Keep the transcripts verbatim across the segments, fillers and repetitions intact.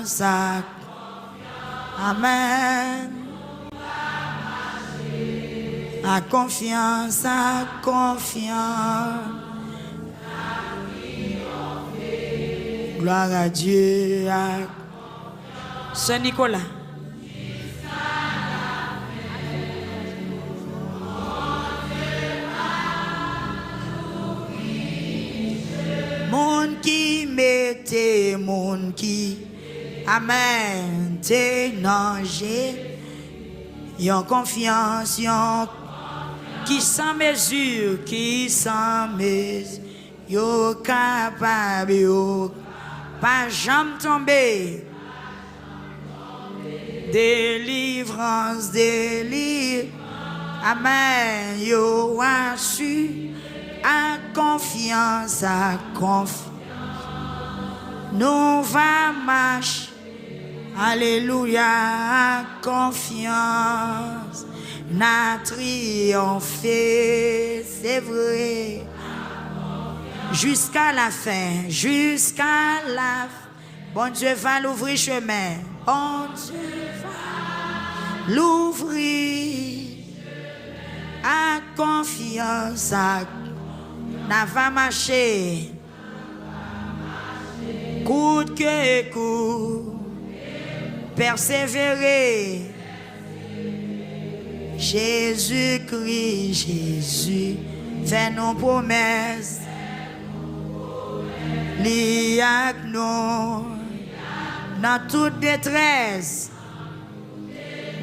Ak, amèn. Ak konfyans, ak konfyans. Glwa a Dye, ak Sen Nikola. Moun ki mete, moun ki, amèn, te nan je, yon konfyans, yon ki san mezi, ki san mezi. Yo kapab, yo pa janm tonbe. Delivrans, deli-, amèn. Yo asire ak konfyans, ak konf-, nou va mache. Alelouya, ak konfyans, n a triyonfe, se vre. Jiska lafen, jiska lafen, Bondye va louvri chemen. Bondye va louvri ak konfyans, ak n a va mache. Kout ke kout, pèsevere. Jezikri, Jezi fè nou pwomès. Li ak nou nan tout detrès.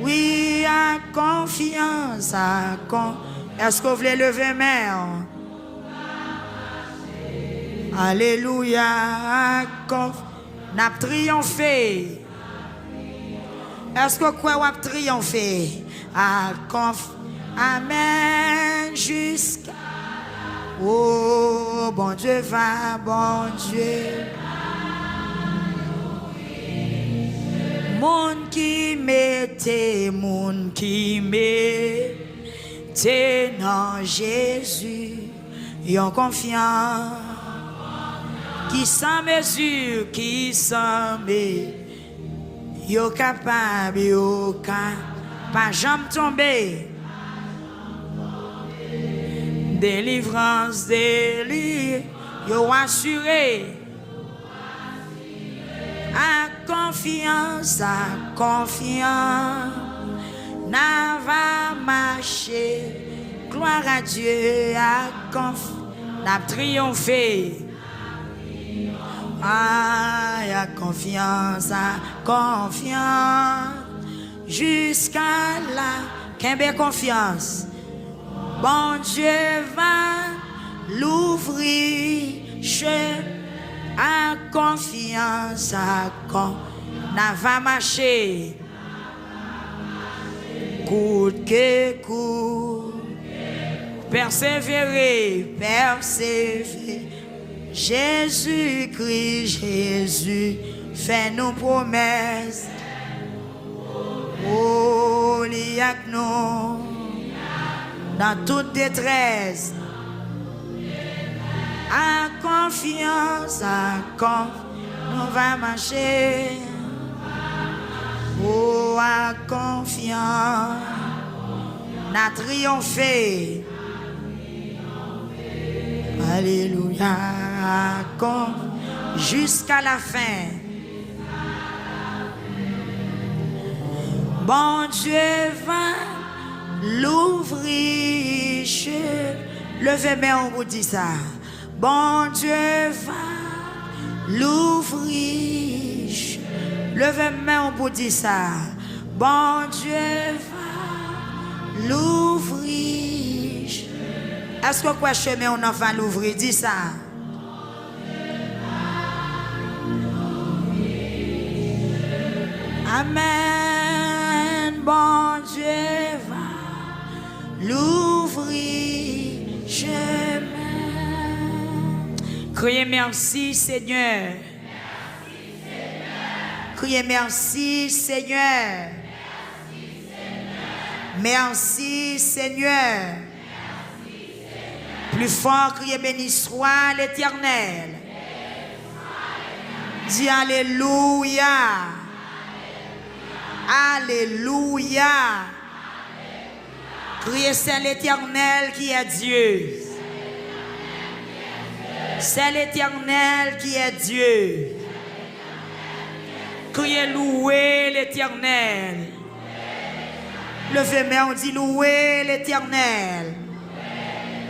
Wi, ak konfyans, ak kon-, èske w vle leve men w? Alelouya, ak konf-, n ap triyonfe. Èske w kwè w ap triyonfe? Ak konf-, amèn, jiska. O, Bondye va, Bondye. Moun ki mete, moun ki mete nan Jezi yon konfyans ki san mezi, ki san me-, yo kapab, yo ka pa janm tonbe. Delivrans, deli-, yo asire. Ak konfyans, ak konfyans, n a va mache. Glwa a Dye, ak konf-, n ap triyonfe. Ay, ak konfyans, ak konfyans, jiska la. Kenbe konfyans. Bondye va louvri che-, ak konfyans, ak kon-, n a va mache. Kout ke kout, pèsevere, pèsevere. Jezikri, Jezi fè nou pwomès. O, li ak nou nan tout detrès. Ak konfyans, ak konf-, nou va mache. O, ak konfyans, n a triyonfe. Alelouya, ak konf-, jiska lafen. Bondye va louvri che-, leve men w pou di sa. Bondye va louvri che-, leve men w pou di sa. Bondye va louvri che-, èske w kwè chemen w nan va louvri? Di sa. Amèn. Bondye va louvri chemen. Kriye, mèsi, Senyè. Kriye, mèsi, Senyè. Mèsi, Senyè. Pli fò, kriye, beni swa Letènèl. Di alelouya. Alelouya. Criez, c'est l'Éternel qui est Dieu. C'est l'Éternel qui est Dieu. Criez, louez l'Éternel. Leve men w, di louez l'Éternel.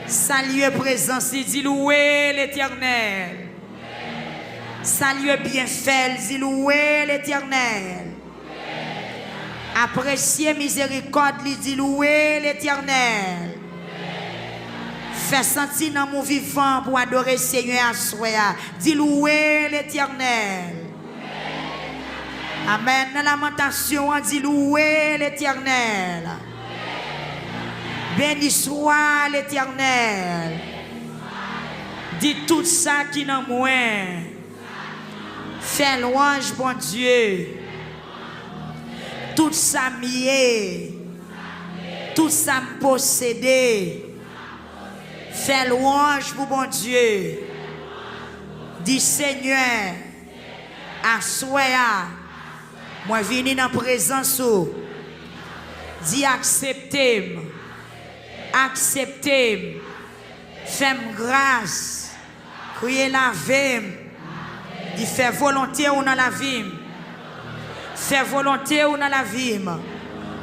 Salye prezans li, di louez l'Éternel. Salye byenfè l, di louez l'Éternel. Apresye mizerikòd li, di louez l'Éternel. Fè santi nanm ou vivan pou adore Senyè a aswè a. Di louez l'Éternel. Amèn. Nan lamantasyon an, di louez l'Éternel. Beni swa l'Éternel. Di tout sa ki nan mwen. Fè lwanj Bondye. Tout sa m ye, tout sa m posede, fè lwanj pou Bondye. Di, Senyè, aswè a, mwen vini nan prezans ou. Di, aksepte m, aksepte m, fè m gras. Kriye, lave m. Di, fè volonte w nan lavi m. Fè volonte w nan lavi m.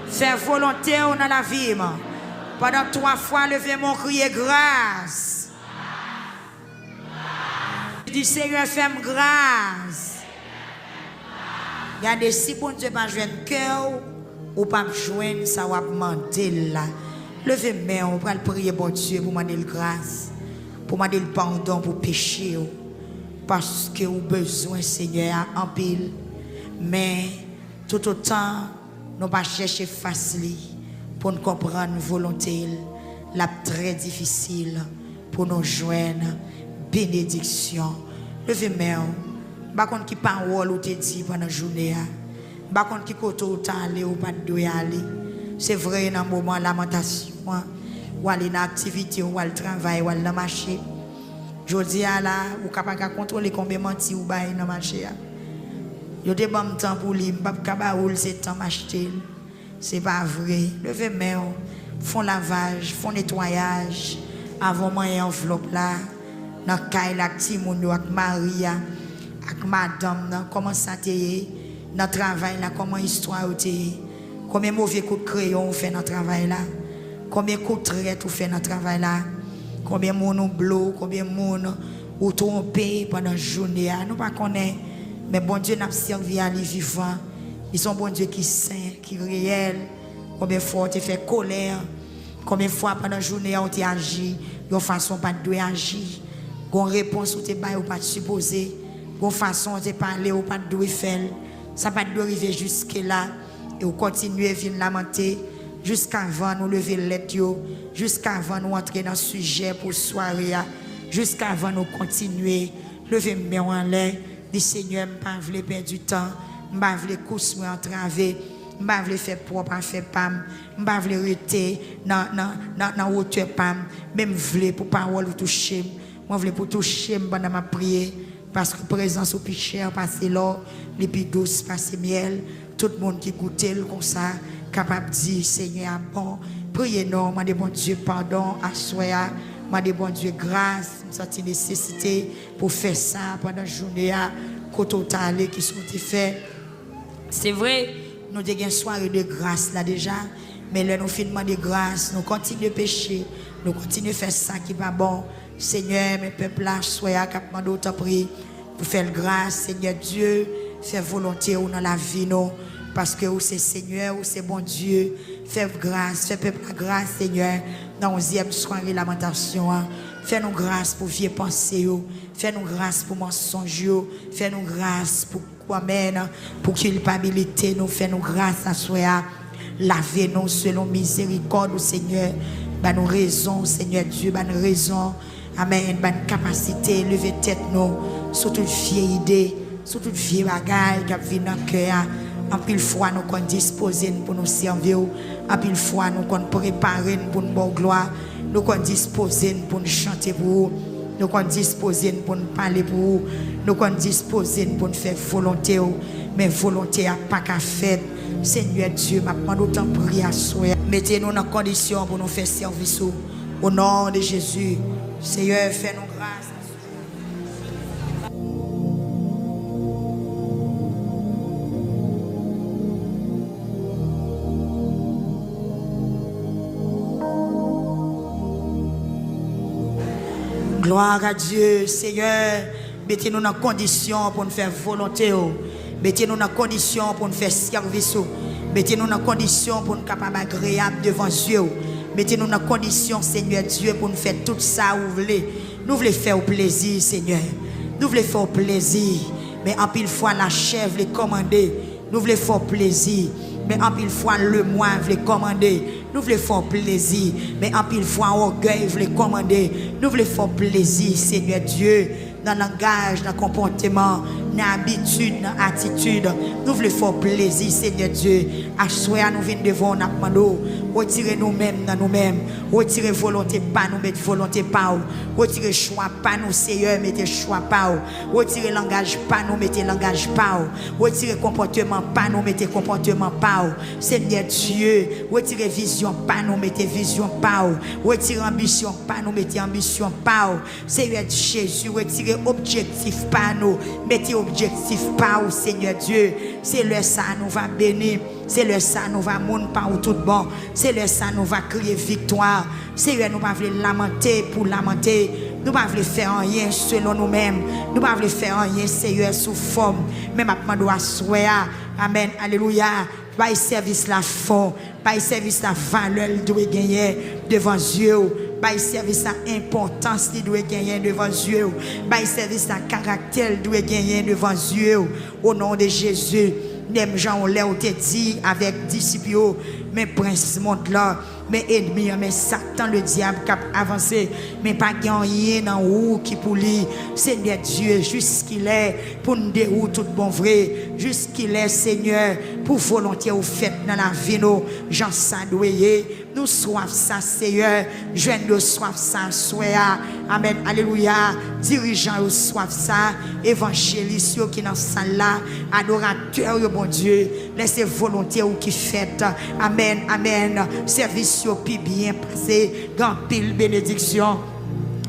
Fè volonte w nan lavi m. Pandan twa fwa, leve men w, kriye, gras. Di, Senyè, fè m gras. Gade, si Bondye pa jwenn kè w, ou p ap jwenn sa w ap mande l la. Leve men w, ou pral priye Bondye pou mande l gras, pou mande l padon pou peche w, paske ou bezwen Senyè a anpil. Men, toutotan nou pa chèche fas li pou n konprann volonte l, l ap trè difisil pou nou jwenn benediksyon. Leve men w. M pa konn ki pawòl ou te di pandan jounen an. M pa konn ki kote ou t ale, ou pa t dwe ale. Se vre, nan moman lamantasyon an, ou ale nan aktivite w, ou al travay, ou al nan mache. Jodi a la, ou ka pa ka kontwole konbyen manti ou bay nan mache a. Yo te ban m tan pou li, m p ap ka ba ou l, se tan m achte l. Se pa vre. Leve men w. Fè yon lavaj, fè yon netwayaj. Avan w manyen anvlòp la, nan kay la, ak timoun yo, ak mari a, ak madanm nan, kòman sa te ye? Nan travay la, kòman istwa yo te ye? Konbyen move kout kreyon ou fè nan travay la? Konbyen kout trèt ou fè nan travay la? Konbyen moun ou blo? Konbyen moun ou twonpe pandan jounen an? Nou pa konnen, men Bondye n ap sèvi a, li vivan. Li se yon Bondye ki sen, ki reyèl. Konbyen fwa w te fè kolè? Konbyen fwa pandan jounen an ou te aji yon fason w pa t dwe aji? Gon repons ou te bay ou pa t sipoze? Gon fason w te pale ou pa t dwe fè l? Sa pa t dwe rive jiske la. E w kontinye vin lamante jiskavan nou leve lèt yo, jiskavan nou antre nan sijè pou sware a, jiskavan nou kontinye leve men w anlè. Di, Senyè, m pa vle pèdi tan, m pa vle kous mwen antrave, m pa vle fè pwòp afè pa m, m pa vle rete nan, nan, nan, nan wotè pa m, men m vle pou pawòl ou touche m. Mwen vle pou touche m pandan m ap priye, paske prezans ou pi chè pase lò, li pi dous pase myèl. Tout moun ki goute l konsa kapab di, Senyè a bon. Priye non, mande Bondye padon aswè a, mande Bondye gras. M santi nesesite pou fè sa pandan jounen an, kote w t ale, kisa w te fè. Se vre, nou te gen sware de gras la deja, men lè nou fin mande gras, nou kontinye peche, nou kontinye fè sa ki pa bon. Senyè, men pèp la aswè a k ap mande w, tanpri, pou fè l gras, Senyè Dye, fè volonte w nan lavi nou, paske ou se Senyè, ou se Bondye. Fè gras, fè pèp la gras, Senyè, nan onzyèm sware lamantasyon an. Fè nou gras pou vye panse yo, fè nou gras pou mansonj yo, fè nou gras pou, amèn, pou kilpabilite nou, fè nou gras aswè a. Lave nou selon mizerikòd ou, Senyè. Ban nou rezon, Senyè Dye, ban nou rezon. Amèn. Ban n kapasite leve tèt nou sou tout vye ide, sou tout vye bagay k ap vin nan kè a. Anpil fwa, nou konn dispoze n pou nou sèvi w. Anpil fwa, nou konn prepare n pou n ba w glwa. Nou konn dispoze n pou n chante pou ou. Nou konn dispoze n pou n pale pou ou. Nou konn dispoze n pou n fè volonte w. Men volonte a pa ka fèt. Senyè Dye, m ap mande w tanpri aswè a. Mete nou nan kondisyon pou nou fè sèvis ou. O non de Jezi. Seyè, fè nou gras. Glwa a Dye, Seyè, mete nou nan kondisyon pou n fè volonte w. Mete nou nan kondisyon pou n fè sèvis ou. Mete nou nan kondisyon pou n kapab agreyab devan zye w. Mete nou nan kondisyon, Senyè Dye, pou n fè tout sa ou vle. Nou vle fè w plezi, Senyè. Nou vle fè w plezi. Men anpil fwa, lachè vle kòmande. Nou vle fè w plezi. Men anpil fwa, lemwa vle kòmande. Nou vle fè w plezi. Men anpil fwa, ògèy vle kòmande. Nou vle fè w plezi, Senyè Dye. Nan langaj, nan konpòteman, nan abitid, nan atitid. Nou vle fè w plezi, Senyè Dye. Aswè a, nou vin devan w, n ap mande w, retire nou menm nan nou menm. Retire volonte pa nou, met volonte pa w. Retire chwa pa nou, Seyè, mete chwa pa w. Retire langaj pa nou, mete langaj pa w. Retire konpòteman pa nou, mete konpòteman pa w. Senyè Dye, retire vizyon pa nou, mete vizyon pa w. Retire anbisyon pa nou, mete anbisyon pa w. Seyè Jezi, retire objektif pa nou, mete objektif pa w, Senyè Dye. Se lè sa a nou va beni. Se lè sa a nou va moun pa w tout bon. Se lè sa a nou va kriye viktwa. Seyè, nou pa vle lamante pou lamante. Nou pa vle fè anyen selon nou menm. Nou pa vle fè anyen, Seyè, sou fòm. Men m ap mande w aswè a. Amèn. Alelouya. Bay sèvis la fon. Bay sèvis la valè l dwe genyen devan zye w. Bay sèvis la enpòtans li dwe genyen devan zye w. Bay sèvis la karaktè l dwe genyen devan zye w. O non de Jezi, menm jan w lè w te di avèk disip yo, men prens mond lan, men ènmi an, men Satan Ledyab k ap avanse, men pa gen anyen nan ou ki pou li. Senyè Dye, jiskilè pou n de ou tout bon vre? Jiskilè, Senyè, pou volonte w fèt nan lavi nou, jan sa dwe ye? Nou swaf sa, Seyè. Jwenn yo swaf sa aswè a. Amèn. Alelouya. Dirijan yo swaf sa. Evanjelis yo ki nan sal la. Adoratè yo, Bondye. Lè se volonte w ki fèt. Amèn. Amèn. Sèvis yo pi byen pase. Gen anpil benediksyon.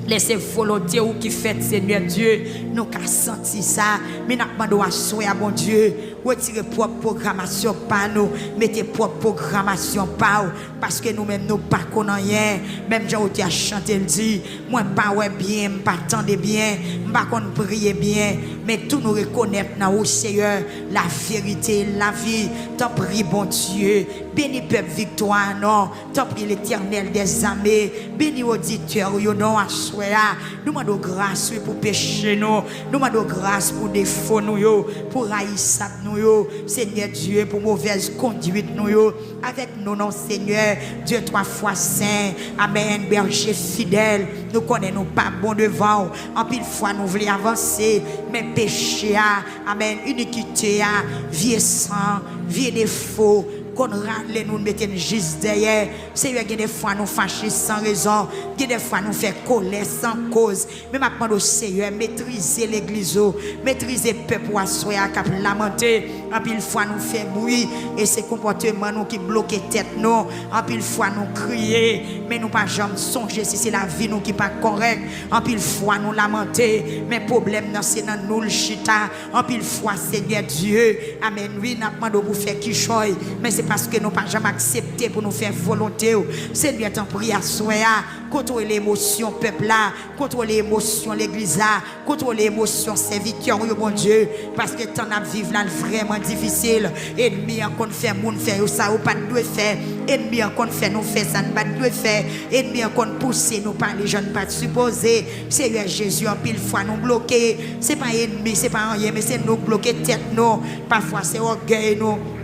Lè se volonte w ki fèt, Senyè Dye. Nou ka santi sa. Men n ap mande w aswè a, Bondye. Retire pwòp pwogramasyon pa nou, mete pwòp pwogramasyon pa w, paske nou menm nou pa konn anyen. Menm jan otè a chante l di, mwen pa wè byen, m pa tande byen, m pa konn priye byen, men tou nou rekonèt nan ou, Seyè, laverite, lavi. Tanpri, Bondye, beni pèp Viktwa a non. Tanpri, Letènèl dèzame, beni oditè w yo non aswè a. Nou mande w gras, wi, pou peche nou. Nou mande w gras pou defo nou yo, pou rayisab nou yo, Senyè Dye, pou movèz konduit nou yo. Avèk nou non, Senyè Dye twa fwa sen. Amèn. Bèje fidèl, nou konnen nou pa bon devan w. Anpil fwa nou vle avanse, men peche a, amèn, inikite a, vye san, vye defo, konn rale nou, mete n jis dèyè. Seyè, gen de fwa nou fache san rezon, gen de fwa nou fè kolè san koz. Men m ap mande w, Seyè, metrize legliz ou, metrize pèp ou aswè a k ap lamante. Anpil fwa nou fè bri, e se konpòteman nou ki bloke tèt nou. Anpil fwa nou kriye, men nou pa janm sonje si se lavi nou ki pa kòrèk. Anpil fwa nou lamante, men pwoblèm nan se nan nou l chita. Anpil fwa, Senyè Dye, amèn, wi, n ap mande w pou fè kichòy, men se paske nou pa janm aksepte pou nou fè volonte w. Senyè, tanpri, aswè a, kontwole emosyon pèp la, kontwole emosyon legliz la, kontwole emosyon sèvitè w yo, Bondye, paske tan n ap viv la, l vrèman difisil. Ènmi an konn fè moun fè yo sa yo pa t dwe fè. Ènmi an konn fè nou fè sa n pa t dwe fè. Ènmi an konn pouse nou pale jan n pa t sipoze. Seyè Jezi, anpil fwa nou bloke. Se pa ènmi, se pa anyen, men se nou k bloke tèt nou. Pafwa se ògèy nou.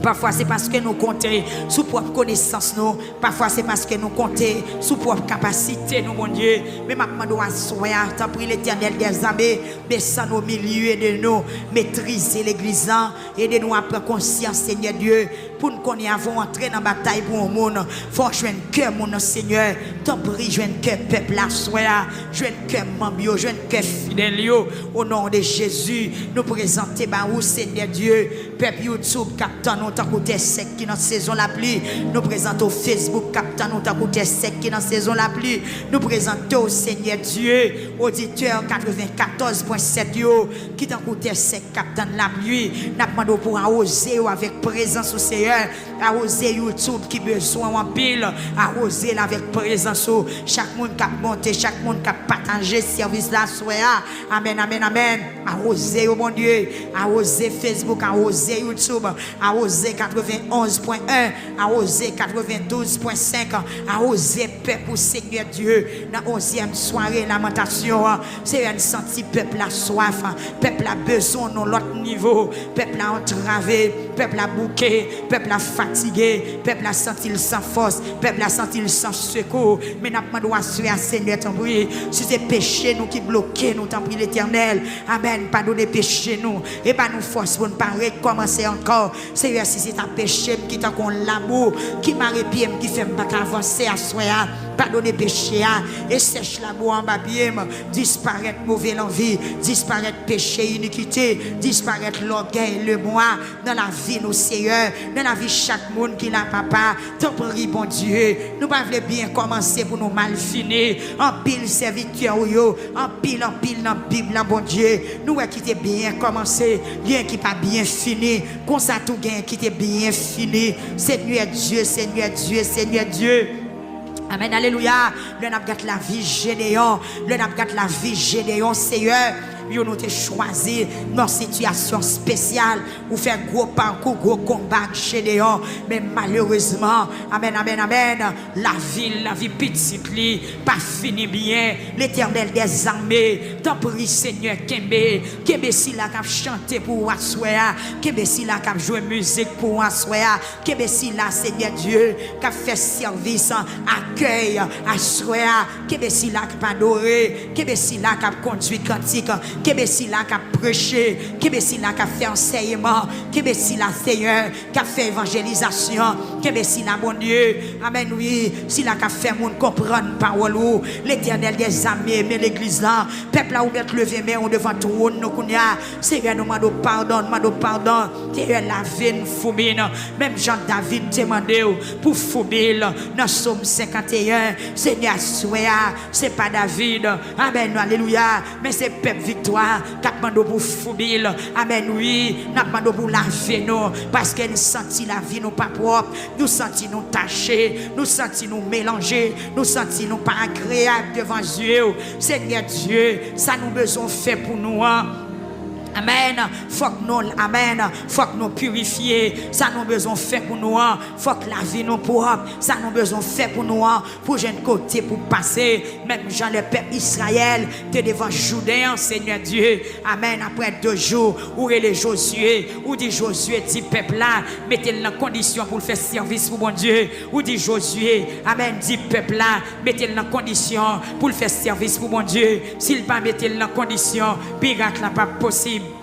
Pafwa se paske nou konte sou pwòp konesans nou. Pafwa se paske nou konte sou pwòp kapasite nou, Bondye. Men m ap mande w aswè a, tanpri, Letènèl dèzame, desann o milye de nou, metrize legliz lan, ede nou a pran konsyans, Senyè Dye, Pou n konnen, avan w antre nan batay pou yon moun, fò w jwenn kè moun nan, Senyè. Tanpri, jwenn kè pèp la aswè a. Jwenn kè manm yo, jwenn kè fidèl yo. O non de Jezi, nou prezante ba ou, Senyè Dye, pèp YouTube k ap tann ou tankou tè sèk ki nan sezon lapli. Nou prezante w Facebook k ap tann ou tankou tè sèk ki nan sezon lapli. Nou prezante w, Senyè Dye, oditè katrevenkatòz pwen sèt yo ki tankou tè sèk k ap tann lapli. N ap mande w pou awoze yo avèk prezans ou, Seyè. Awoze YouTube ki bezwen w anpil. Awoze l avèk prezans ou. Chak moun k ap monte, chak moun k ap pataje sèvis la aswè a. Amèn, amèn, amèn. Awoze yo, Bondye. Awoze Facebook, awoze YouTube, awoze katrevenonz pwen en, awoze katrevendouz pwen senk, awoze pèp ou, Senyè Dye, nan onzyèm sware lamantasyon an. Seyè, n santi pèp la swaf, pèp la bezwen w nan lòt nivo, pèp la antrave, pèp la bouke, pèp la fatige, pèp la santi l san fòs, pèp la santi l san sekou. Men n ap mande w aswè a, Senyè, tanpri, si se peche nou ki bloke nou, tanpri, Letènèl, amèn, padone peche nou e ba nou fòs pou n pa rekòmanse ankò. Seyè, si se ta peche m ki tankou yon labou ki mare pye m, ki fè m pa ka avanse aswè a, padone peche a e sèch labou anba pye m. Disparèt move lanvi, disparèt peche, inikite, disparèt lògèy, lemwa nan lavi nou, Seyè, nan lavi chak moun ki la, papa. Tanpri, Bondye, nou pa vle byen kòmanse pou nou mal fini. Anpil sèvitè ou yo, anpil, anpil nan Bib lan, Bondye, nou wè ki te byen kòmanse, gen ki pa byen fini. Konsa tou, gen ki te byen fini. Senyè Dye, Senyè Dye, Senyè Dye. Amèn, alelouya. Lè n ap gad lavi Jedeyon, lè n ap gad lavi Jedeyon, Seyè, yo nou te chwazi nan sitiyasyon espesyal. Ou fè gwo pakou, gwo konba ak Jedeyon. Men malerezman, amèn, amèn, amèn, lavi l, lavi pitit li pa fini byen. Letènèl dèzame, tanpri, Senyè, kenbe, kenbe sila k ap chante pou ou aswè a, kenbe sila k ap jwe mizik pou ou aswè a, kenbe sila, Senyè Dye, k ap fè sèvis akèy aswè a, kenbe sila k ap adore, kenbe sila k ap kondui kantik, kenbe sila k ap preche, kenbe sila k ap fè ansèyman, kenbe sila, Seyè, k ap fè evanjelizasyon, kenbe sila, Bondye, amèn, wi, sila k ap fè moun konprann pawòl ou. Letènèl dèzame, men legliz la, pèp la, ou mèt leve men w devan twòn nou kounye a. Seyè, nou mande w padon, nou mande w padon. Seyè, lave n, foubi n, menm jan David te mande w pou foubi l nan Sòm senkanteyen. Seyè, aswè a, se pa David, amèn, alelouya, men se pèp Viktwa k ap mande w pou foubi l. Amèn, wi, n ap mande w pou lave nou, paske n santi lavi nou pa pwòp, nou santi nou tache, nou santi nou melanje, nou santi nou pa agreyab devan zye w. Senyè Dye, sa nou bezwen w fè pou nou an, amèn, fòk nou, amèn, fòk nou pirifye. Sa nou bezwen w fè pou nou an, fòk lavi nou pwòp. Sa nou bezwen w fè pou nou an, pou jwenn kote pou pase, menm jan lè pèp Izrayèl te devan Jouden an, Senyè Dye. Amèn. Apre de jou, ou rele Jozye, ou di Jozye, di pèp la, mete l nan kondisyon pou l fè sèvis pou Bondye. Ou di Jozye, amèn, di pèp la, mete l nan kondisyon pou l fè sèvis pou Bondye. Si l pa mete l nan kondisyon, mirak la p ap posib.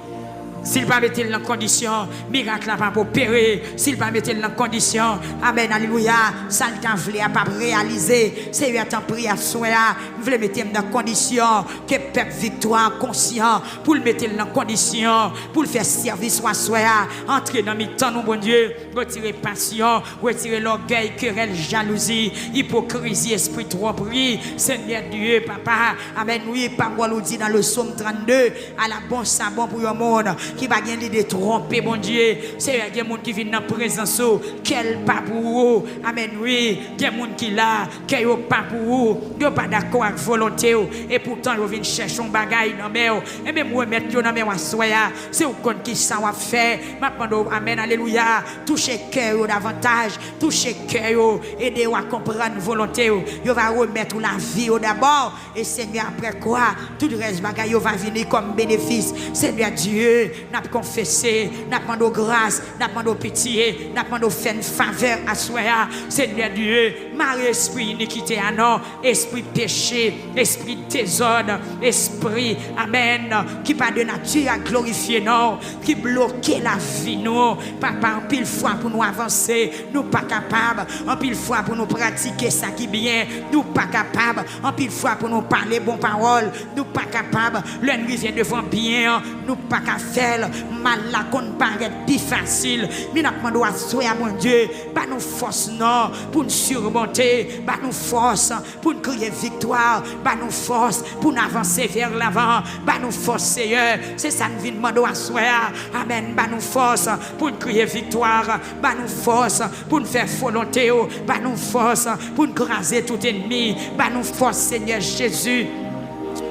Si l pa mete l nan kondisyon, mirak la p ap opere. Si l pa mete l nan kondisyon, amèn, alelouya, sa l ta vle a p ap reyalize. Seyè, tanpri, aswè a, m vle mete m nan kondisyon ke pèp Viktwa konsyan pou l mete l nan kondisyon pou l fè sèvis ou aswè a. Antre nan mitan nou, Bondye. Retire pasyon, retire lògèy, kerèl, jalouzi, ipokrizi, espri twòpri. Senyè Dye, papa, amèn, wi, pawòl ou di nan le Sòm trannde, ala bon sa bon pou yon moun ki pa gen lide twonpe Bondye. Seyè, gen moun ki vin nan prezans ou, kè l pa pou ou. Amèn, wi, gen moun ki la, kè yo pa pou ou, yo pa dakò ak volonte w, epoutan yo vin chèche yon bagay nan men w. Enben, m remèt yo nan men w aswè a. Se ou k konn kisa w ap fè. M ap mande w, amèn, alelouya, touche kè yo davantaj, touche kè yo, ede yo a konprann volonte w. Yo va remèt ou lavi yo dabò. E Senyè, apre kwa, tout rès bagay yo va vini kòm benefis. Senyè Dye, n ap konfese, n ap mande w gras, n ap mande w pitye, n ap mande w fè n favè aswè a. Senyè Dye, Mare espri inikite a non, espri peche, espri dezòd, espri, amèn, ki pa de nati a glorifye non, ki bloke lavi nou. Papa, anpil fwa pou nou avanse, nou pa kapab. Anpil fwa pou nou pratike sa ki byen, nou pa kapab. Anpil fwa pou nou pale bon pawòl, nou pa kapab. Lè n rive devan byen an, nou pa ka fè l. Mal la konn parèt pi fasil. Men n ap mande w aswè a, Bondye, ba nou fòs non pou n simonte, ba nou fòs pou n kriye viktwa, ba nou fòs pou n avanse vè lavan, ba nou fòs, Seyè. Se sa n vin mande w aswè a. Amèn. Ba nou fòs pou n kriye viktwa, ba nou fòs pou n fè volonte w, ba nou fòs pou n kraze tout ènmi, ba nou fòs, Senyè Jezi.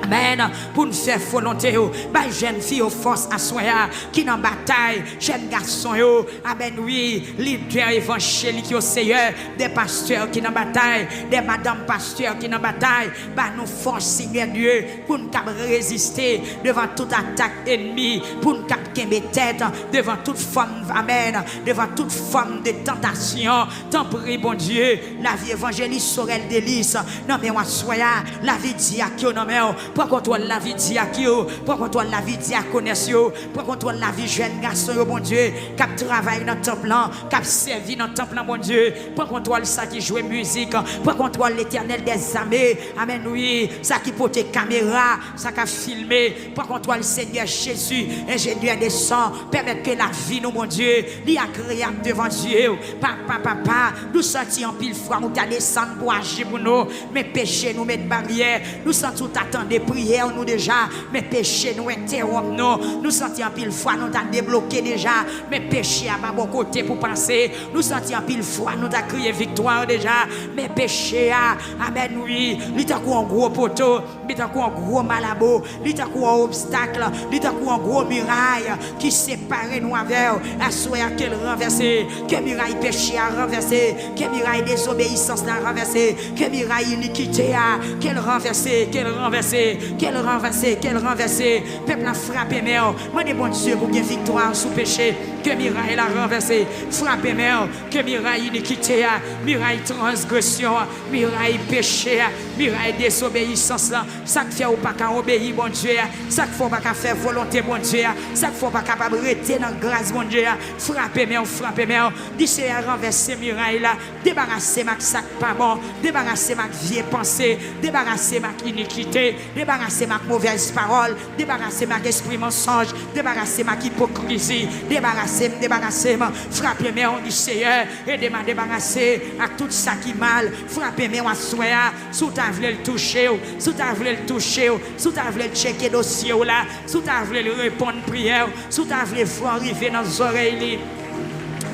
Amèn. Pou n fè volonte w, bay jèn fi yo fòs aswè a, ki nan batay, jèn gason yo, amèn, wi, lidè evanjelik yo, Seyè, de pastè ki nan batay, de madanm pastè ki nan batay, ba nou fòs, Senyè Dye, pou n kab reziste devan tout atak ènmi, pou n kab kenbe tèt devan tout fòm, amèn, devan tout fòm de tantasyon. Tanpri, Bondye, lavi evanjelis Sorel Delis nan men w aswè a, lavi dyak yo nan men w, pran kontwòl lavi dyak yo, pran kontwòl lavi dyakonès yo, pran kontwòl lavi jèn gason yo, Bondye, k ap travay nan tanp lan, k ap sèvi nan tanp lan, Bondye. Pran kontwòl sa ki jwe mizik, pran kontwòl, Letènèl dèzame, amèn, wi, sa ki pote kamera, sa k ap filme, pran kontwòl, Senyè Jezi, enjenyè de son, pèmèt ke lavi nou, Bondye, li agreyab devan zye w. Papa, papa, nou santi anpil fwa ou ta desann pou aji pou nou, men peche nou met baryè. Nou santi w ta tande priyè nou deja, men peche nou entèwonp nou. Nou santi anpil fwa nou ta debloke deja, men peche a pa bò kote pou pase. Nou santi anpil fwa nou ta kriye viktwa deja, men peche a, amèn, wi, li tankou yon gwo poto, li tankou yon gwo malabo, li tankou yon obstak, li tankou yon gwo miray ki separe nou avè w. Aswè a, ke l ranvèse, ke miray peche a ranvèse, ke miray dezobeyisans la ranvèse, ke miray inikite a, ke l ranvèse, ke l ranvèse, ke l ranvèse, ke l ranvèse. Pèp la, frape men w, mande Bondye pou gen viktwa sou peche. Ke miray la ranvèse, frape men w, ke miray inikite a, miray transgresyon an, miray peche a, miray dezobeyisans lan, sa k fè ou pa ka obeyi Bondye a, sa k fè ou pa ka fè volonte Bondye a, sa k fè ou pa kapab rete nan gras Bondye a, frape men w, frape men w. Di Seyè a, ranvèse miray la, debarase m ak sa k pa bon, debarase m ak vye panse, debarase m ak inikite, debarase m ak movèz pawòl, debarase m ak espri mansonj, debarase m ak ipokrizi, debarase m, debarase m. Frape men w, di Seyè, ede m a debarase ak tout sa ki mal. Frape men w aswè a, si w ta vle l touche w, si w ta vle l touche w, si w ta vle l tcheke dosye w la, si w ta vle l reponn priyè w, si w ta vle vwa w rive nan zòrèy li.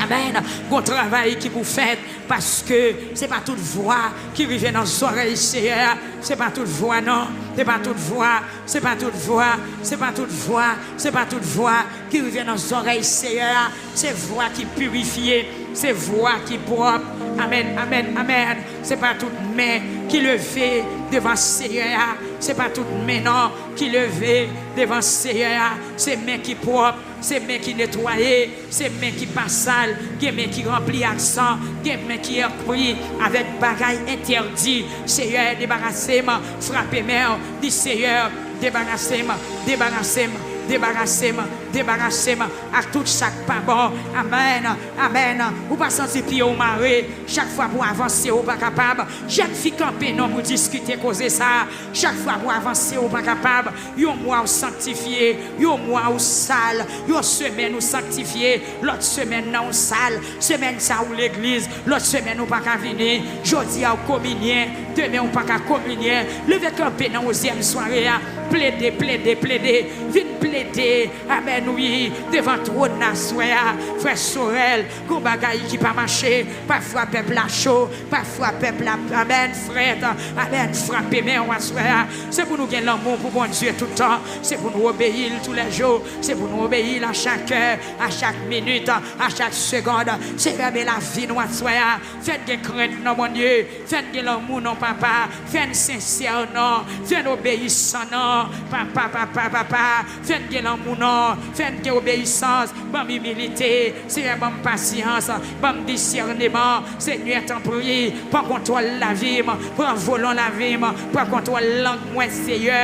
Amèn. Gon travay ki pou fèt, paske se pa tout vwa ki rive nan zòrèy Seyè a. Se pa tout vwa, non. Se pa tout vwa. Se pa tout vwa. Se pa tout vwa. Se pa tout vwa ki rive nan zòrèy Seyè a. Se vwa ki pirifye. Se vwa ki pwòp. Amèn, amèn, amèn. Se pa tout men ki leve devan Seyè a. Se pa tout men, non, ki leve devan Seyè a. Se men ki pwòp. Se men ki netwaye, se men ki pa sal, gen men ki ranpli ak san, gen men ki ranpli avèk bagay entèdi. Seyè, debarase m, frape men w, di Seyè, debarase m, debarase m, debarase m, debarase m ak tout sa k pa bon. Amèn, amèn. Ou pa santi pye w mare, chak fwa pou avanse ou pa kapab. Jèn fi kanpe non pou diskite koze sa. Chak fwa pou avanse ou pa kapab. Yon mwa ou sanktifye, yon mwa ou sal, yon semèn ou sanktifye, lòt semèn nan ou sal, semèn sa ou legliz, lòt semèn ou pa ka vini, jodi a ou kominyen, demen ou pa ka kominyen, leve kanpe nan onzyèm sware a, plede, plede, plede, vin plede, amèn, wi, devan twòn nan aswè a, frè Sorel, gon bagay ki pa mache, pafwa pèp la cho, pafwa pèp la, amèn, frèt, amèn, frape men w aswè a. Se pou nou gen lanmou pou Bondye tout tan. Se pou nou obeyi l toulèjou. Se pou nou obeyi l a chak è, a chak minit, a chak segond. Seyè, men lavi nou aswè a. Fè n gen krent nan Bondye. Fè n gen lanmou nan Papa. Fè n sensè nan. Fè n obeyisan nan. Papa, papa, papa. Fè n gen lanmou nan. Fè m gen obeyisans, ban m imilite. Senyè, ban m pasyans, ban m disèneman. Senyè, tanpri, pran kontwòl lavi m, pran volan lavi m, pran kontwòl lang mwen, Senyè.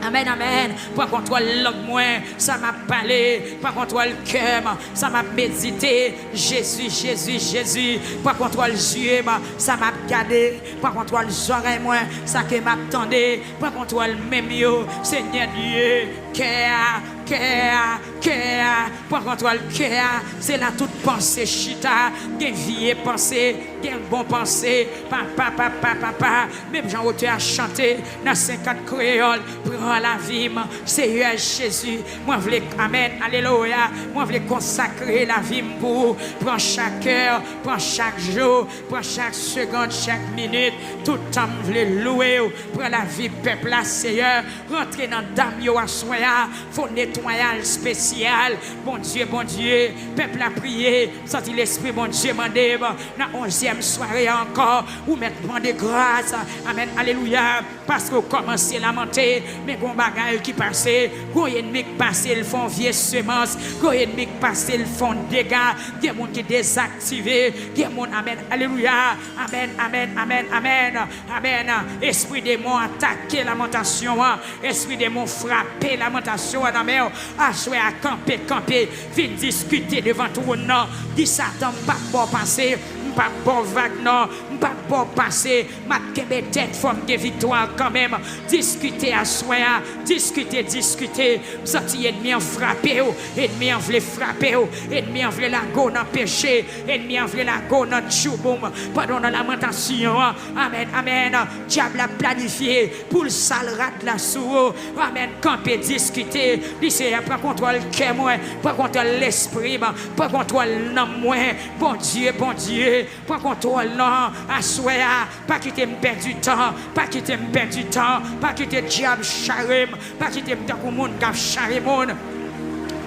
Amèn, amèn. Pran kontwòl lang mwen, sa m ap pale. Pran kontwòl kè m, sa m ap medite. Jezi, Jezi, Jezi. Pran kontwòl zye m, sa m ap gade. Pran kontwòl zòrèy mwen, sa ke m ap tande. Pran kontwòl men m yo, Senyè Dye. Kè a, kè a, kè a. Pran kontwòl kè a. Se la tout panse chita. Gen vye panse, gen bon panse. Papa, papa, papa. Menm jan otè a chante nan senkant kreyòl, pran lavi m, Seyè Jezi. Mwen vle, amèn, alelouya. Mwen vle konsakre lavi m pou ou. Pran chak kè, pran chak jou, pran chak segond, chak minit. Tout tan m vle lwe w. Pran lavi pèp la, Seyè. Rantre nan dam yo aswè a. Fè yon netwayaj espesyal. Bondye, Bondye, pèp la priye. Santi Lespri Bondye mande m nan onzyèm sware a ankò. Ou mèt mande gras. Amèn. Alelouya. Paske w kòmanse lamante, men gon bagay ki pase. Gon ènmi k pase, l fè yon vye semans. Gon ènmi k pase, l fè yon dega. Gen moun ki dezaktive. Gen moun, amèn, alelouya. Amèn, amèn, amèn, amèn. Amèn. Espri demon atake lamantasyon an. Espri demon frape lamantasyon an nan men w. Aswè a, kanpe, kanpe. Vin diskite devan twòn nan. Di Satan, m p ap ba w pase. M p ap ba w vag, non. M p ap ba w pase. M ap kenbe tèt, fò m gen viktwa kanmenm. Diskite aswè a. Diskite, diskite. M santi ènmi an frape w. Ènmi an vle frape w. Ènmi an vle lage w nan peche. Ènmi an vle lage w nan tchouboum. Pandan w nan lamantasyon an. Amèn, amèn. Dyab la planifye pou l sal rad la sou ou. Amèn. Kanpe, diskite. Di, Seyè, pran kontwòl kè mwen. Pran kontwòl lespri m. Pran kontwòl nanm mwen. Bondye, Bondye, pran kontwòl nan aswè a. Pa kite m pèdi tan. Pa kite m pèdi tan. Pa kite dyab chare m. Pa kite m tankou moun k ap chare moun.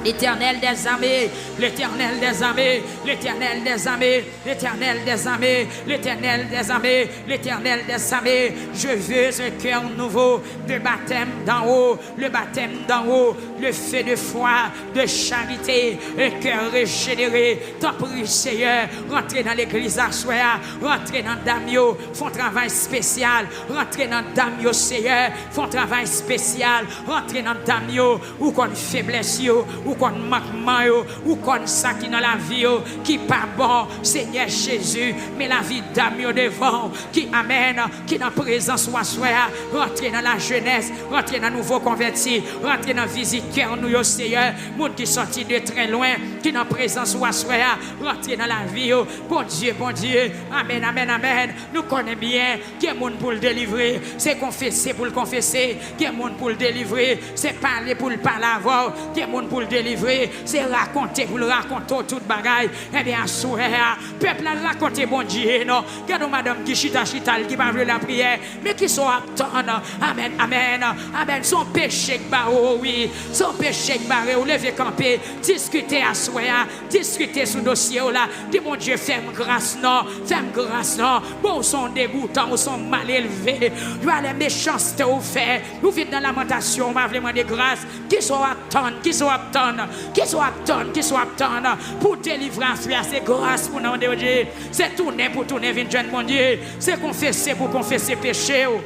Letènèl dèzame, Letènèl dèzame, Letènèl dèzame, Letènèl dèzame, Letènèl dèzame, Letènèl dèzame. Je veux un cœur nouveau, le baptême d'en haut, le baptême d'en haut, le feu de foi, de charité, un cœur régénéré. Tanpri, Seyè, rantre nan legliz aswè a, rantre nan dam yo, fè yon travay espesyal, rantre nan dam yo, Seyè, fè yon travay espesyal, rantre nan dam yo, ou konn feblès yo, ou konn mankman yo, ou konn sa ki nan lavi yo ki pa bon. Senyè Jezi, men lavi dam yo devan w, ki, amèn, ki nan prezans ou aswè a. Rantre nan lajenès, rantre nan nouvo konvèti, rantre nan vizitè nou yo, Seyè. Moun ki sòti de trè lwen, ki nan prezans ou aswè a, rantre nan lavi yo. Bondye, Bondye, amèn, amèn, amèn. Nou konnen byen, gen moun pou l delivre. Se konfese pou l konfese. Gen moun pou l delivre. Se pale pou l pale avè w. Gen moun pou l delivre. Se rakonte pou l rakonte w tout bagay. Ebyen, aswè a, pèp la rakonte Bondye, non. Gade yon madanm ki chita, chita, l ki pa vle lapriyè. Men kisa w ap tann? Amèn, amèn, amèn. Se yon peche k bare w, wi. Se yon peche k bare w. Leve kanpe. Diskite aswè a. Diskite sou dosye w la. Di Bondye, fè m gras non. Fè m gras non. Bon, ou se yon degoutan, ou se yon malelve. Yo alè mechanste ou fè. Ou vin nan lamantasyon, ou pa vle mande gras. Kisa w ap tann? Kisa w ap tann? Kisa w ap tann? Kisa w ap tann? Pou w delivre aswè a, se gras pou non de Dye. Se tounen pou tounen vin jwenn Bondye. Se konfese pou konfese peche w.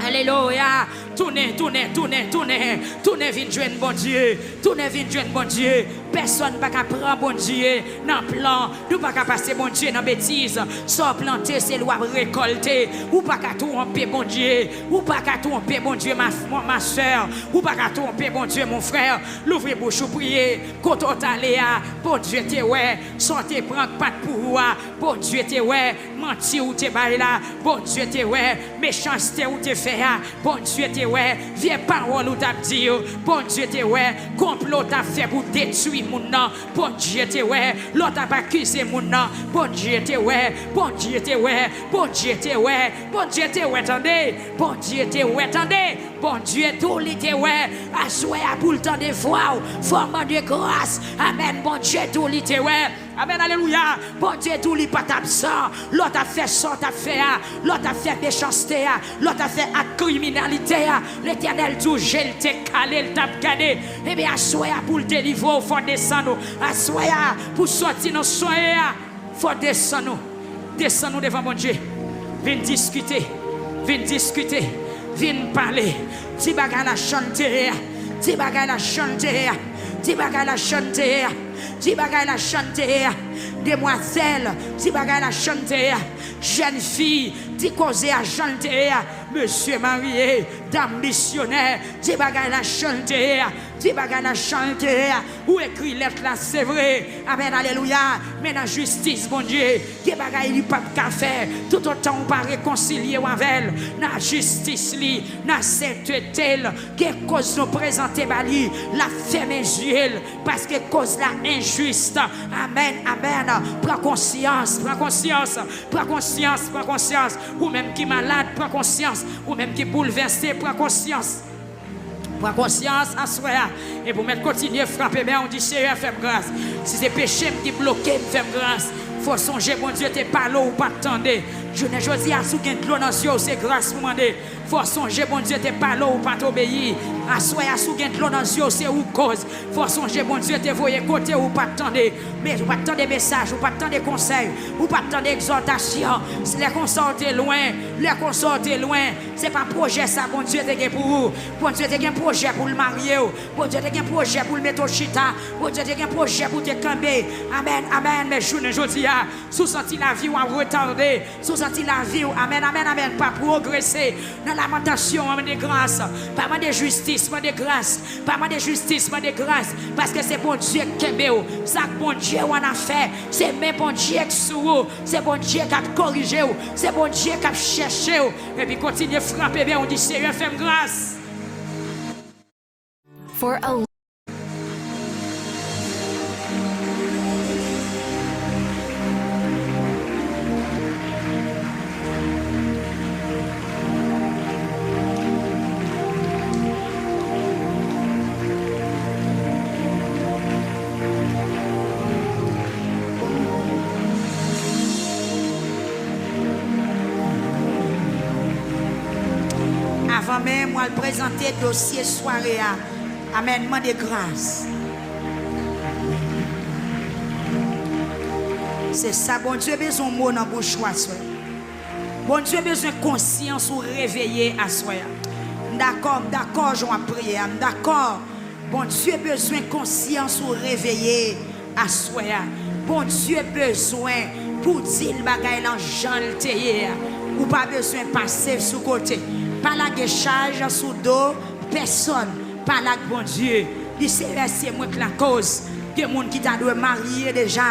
Alelouya. Tounen, tounen, tounen, tounen. Tounen vin jwenn Bondye. Tounen vin jwenn Bondye. Pèsòn pa ka pran Bondye nan plan. Nou pa ka pase Bondye nan betiz. Sa w plante, se li w ap rekòlte. Ou pa ka twonpe Bondye. Ou pa ka twonpe Bondye, ma, ma, ma sè. Ou pa ka twonpe Bondye, mon frè. Louvri bouch ou, priye. Kote w t ale a, Bondye te wè. Sa w te pran k pa t pou ou a, Bondye te wè. Manti ou te bay la, Bondye te wè. Mechanste ou te fè a, Bondye te wè. Vye pawòl ou t ap di yo, Bondye te wè. Konplo w t ap fè pou detwi moun nan, Bondye te wè. Lè w t ap akize moun nan, Bondye te wè. Bondye te wè. Bondye te wè. Bondye te wè, tande. Bondye te wè, tande. Bondye di w li te wè, aswè a pou l tande vwa w, fò w mande gras. Amèn. Bondye di w li te wè. Amèn, alelouya. Bondye di w li pa t absan. Lè w t ap fè sa w t ap fè a, lè w t ap fè mechanste a, lè w t ap fè ak kriminalite a, Letènèl di w je l te kale, l t ap gade. Ebyen, aswè a pou l delivre w, fò w desann ou. Aswè a pou w sòti nan sonye a, fò w desann ou. Desann ou devan Bondye. Vin diskite. Vin diskite. Vin pale. Di bagay la jan l te ye a. Di bagay la jan l te ye a. Di bagay la jan l te ye a. Di bagay la jan l te ye a. Demwazèl, di bagay la jan l te ye a. Jèn fi, di koze a jan l te ye a. Mesye marye, dam misyonè, di bagay la jan l te ye a. Di bagay la jan l te ye a. Ou ekri lèt la, se vre. Amèn, alelouya. Men nan jistis Bondye, gen bagay li p ap ka fè. Toutotan ou pa rekonsilye w avè l, nan jistis li, nan sentete l, gen koz nou prezante ba li, l ap fèmen zye l, paske koz la enjis. Amèn, amèn. Pran konsyans, pran konsyans, pran konsyans, pran konsyans. Ou menm ki malad, pran konsyans. Ou menm ki boulvèse, pran konsyans. Pran konsyans aswè a. Epi w mèt kontinye frape men w, di, Seyè, fè m gras. Si se peche m ki bloke m, fè m gras. Fò w sonje Bondye te pale w, ou pa t tande. Jounen jodi a, si w gen dlo nan zye w, se gras pou w mande. Fò w sonje Bondye te pale w, ou pa t obeyi. Aswè a, si w gen dlo nan zye w, se ou k koz. Fò w sonje Bondye te voye kote w, ou pa t tande. Men, ou pa t tande mesaj, ou pa t tande konsèy, ou pa t tande egzòtasyon. Lè konsa w te lwen, lè konsa w te lwen. Se pa pwojè sa Bondye te gen pou ou. Bondye te gen pwojè pou l marye w. Bondye te gen pwojè pou l mete w chita. Bondye te gen pwojè pou w te kenbe. Amèn, amèn. Men jounen jodi a, si w santi lavi w ap retade, si w santi lavi w, amèn, amèn, amèn, pa pwogrese, nan lamantasyon an, mande gras. Pa mande jistis, mande gras. Pa mande jistis, mande gras. Paske se Bondye k kenbe w. Sa k Bondye w annafè. Se men Bondye k sou ou. Se Bondye k ap korije w. Se Bondye k ap chèche w. Epi kontinye frape men w, di, Seyè, fè m gras. For a Avan menm w al prezante dosye sware a, amèn, mande gras. Se sa Bondye bezwen, mo nan bouch ou aswè. Bondye bezwen konsyans ou reveye aswè a. M dakò, m dakò jan w ap priye a, m dakò. Bondye bezwen konsyans ou reveye aswè a. Bondye bezwen pou w di l bagay lan jan l te ye a. Ou pa bezwen pase sou kote. Pa lage chaj sou do pèsonn. Pale ak Bondye. Di, Seyè, se mwen k lakòz. Gen moun ki ta dwe marye deja.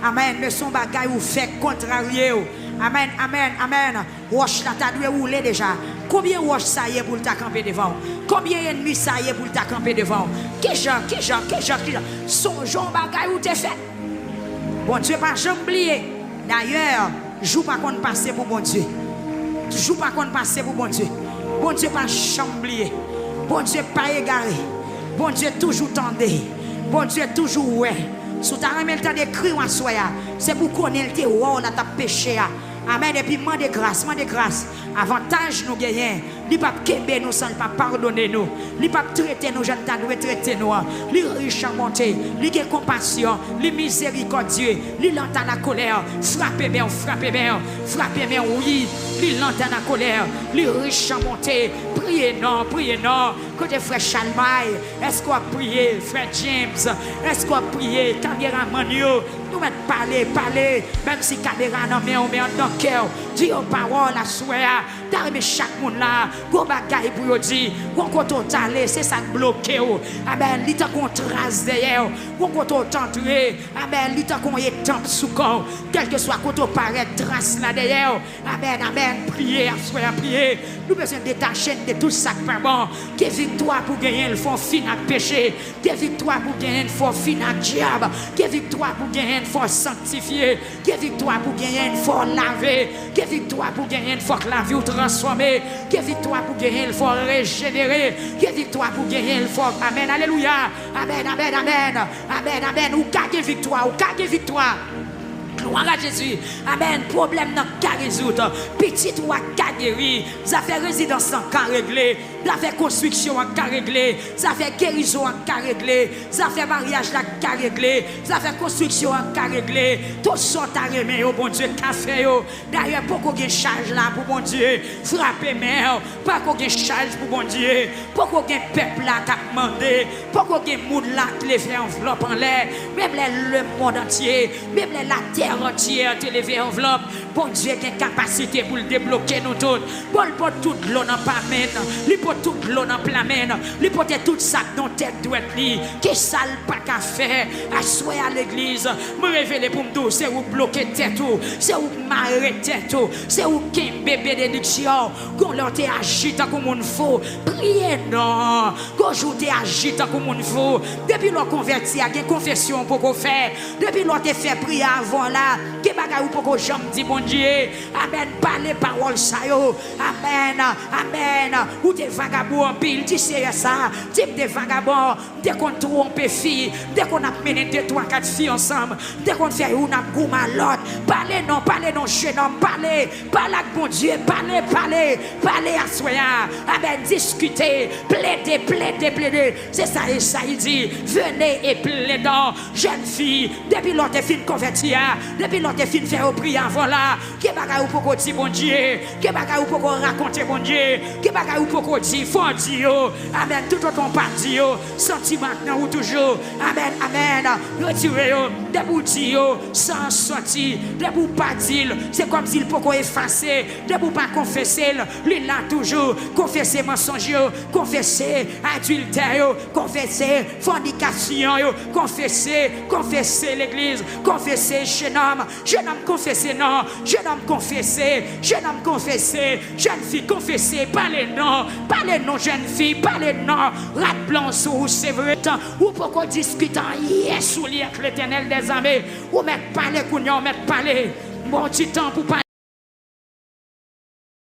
Amèn. Men se yon bagay ou fè k kontrarye w. Amèn, amèn, amèn. Wòch la ta dwe woule deja. Konbyen wòch sa ye pou l ta kanpe devan w? Konbyen ènmi sa ye pou l ta kanpe devan w? Kijan, kijan, kijan, kijan? Sonje yon bagay ou te fè. Bondye pa janm bliye. Dayè, jou pa konn pase pou Bondye. Jou pa konn pase pou Bondye. Bondye pa janm bliye. Bondye pa egare. Bondye toujou tande. Bondye toujou wè. Si w ta renmen l tande kri w aswè a, se pou w konnen l te wè w lè w t ap peche a. Amèn. Epi mande gras, mande gras. Avantaj nou genyen, li p ap kenbe nou san l pa padone nou. Li p ap trete nou jan l ta dwe trete nou an. Li rich an bonte, li gen konpasyon, li mizerikòdye, li lent à la colère. Frape men w, frape men w, frape men w, wi. Li lent à la colère, li rich an bonte. Priye non, priye non. Kote frè Chalmay? Èske w ap priye? Frè James, èske w ap priye? Kameramann yo, nou mèt pale, pale, menm si kamera nan men w, men anndan kè w, di yon pawòl aswè a. Ta renmen chak moun la, gon bagay pou yo di, gon kote w t ale, se sa k bloke w. Amèn, li tankou yon tras dèyè w, gon kote w t antre, amèn, li tankou yon etanp sou kò w. Kèlkeswa kote w parèt, tras la dèyè w. Amèn, amèn, priye, aswè a priye. Nou bezwen detache n de tout sa k pa bon, ki viktwa pou genyen l fò w fin ak peche. Gen viktwa pou genyen l fò w fin ak dyab. Gen viktwa pou genyen l fò w sanktifye. Gen viktwa pou genyen l fò w lave. Gen viktwa pou genyen l fò k lavi w transfòme. Gen viktwa pou genyen l fò w rejenere. Gen viktwa pou genyen l fò w, amèn, alelouya. Amèn, amèn, amèn. Amèn, amèn. Ou ka gen viktwa, ou ka gen viktwa. Glwa a Jezi. Amèn. Pwoblèm nan ka rezoud. Pitit ou a ka geri. Zafè rezidans lan ka regle. Zafè konstriksyon an ka regle. Zafè gerizon an ka regle. Zafè maryaj la ka regle. Zafè konstriksyon an ka regle. Tout sa w ta renmen yo, Bondye ka fè yo. Dayè, poko gen chaj la pou Bondye frape men w. Poko gen chaj pou Bondye. Poko gen pèp la k ap mande. Poko gen moun la k leve anvlòp anlè. Menm lè lemonn antye, menm lè latè antye te leve anvlòp, Bondye gen kapasite pou l debloke nou tout. Bon, li pot tout dlo nan pa men l, li pot tout dlo nan pla men l, li pote tout sa k nan tèt dwèt li. Kisa l pa ka fè? Aswè a, legliz, mwen revele pou m di w, se ou k bloke tèt ou, se ou k mare tèt ou, se ou k kenbe benediksyon w. Gon lè w te aji tankou moun fou, priye non. Gon jou w te aji tankou moun fou. Depi lè w konvèti a, gen konfesyon w poko fè. Depi lè w te fè priyè avan w la, gen bagay ou poko janm di Bondye. Amèn. Pale pawòl sa yo. Amèn. Amèn. Ou te vagabon anpil. Di Seyè sa. Di m te vagabon. M te konn twonpe fi. M te konn ap mennen de, twa, kat fi ansanm. M te konn fè youn ap goumen a lòt. Pale non, pale non, jenòm, pale. Pale ak Bondye, pale, pale, pale aswè a. Amèn. Diskite, plede, plede, plede. Se sa Ezayi di. Venez et plaidons, jeunes filles. Depi lè w te fin konvèti a, depi lè w te fin fè yo priye avan la, gen bagay ou poko di Bondye, gen bagay ou poko rakonte Bondye, gen bagay ou poko di, fò w di yo. Amèn. Toutotan w pa di yo, santiman nan ou toujou. Amèn, amèn. Retire yo. Depi w di yo, san soti. Depi w pa di l, se kòmsi l poko efase. Depi w pa konfese l, li la toujou. Konfese mansonj yo, konfese adiltè yo, konfese fònikasyon yo, konfese, konfese legliz, konfese jenòm, jenòm konfese non, jenòm konfese, jenòm konfese, jèn fi konfese, pale non, pale non jèn fi, pale non, rad blan sou ou se vre tan, ou poko diskite anyen sou li ak Letènèl dèzame, ou mèt pale kounye a, ou mèt pale, bon ti tan pou pa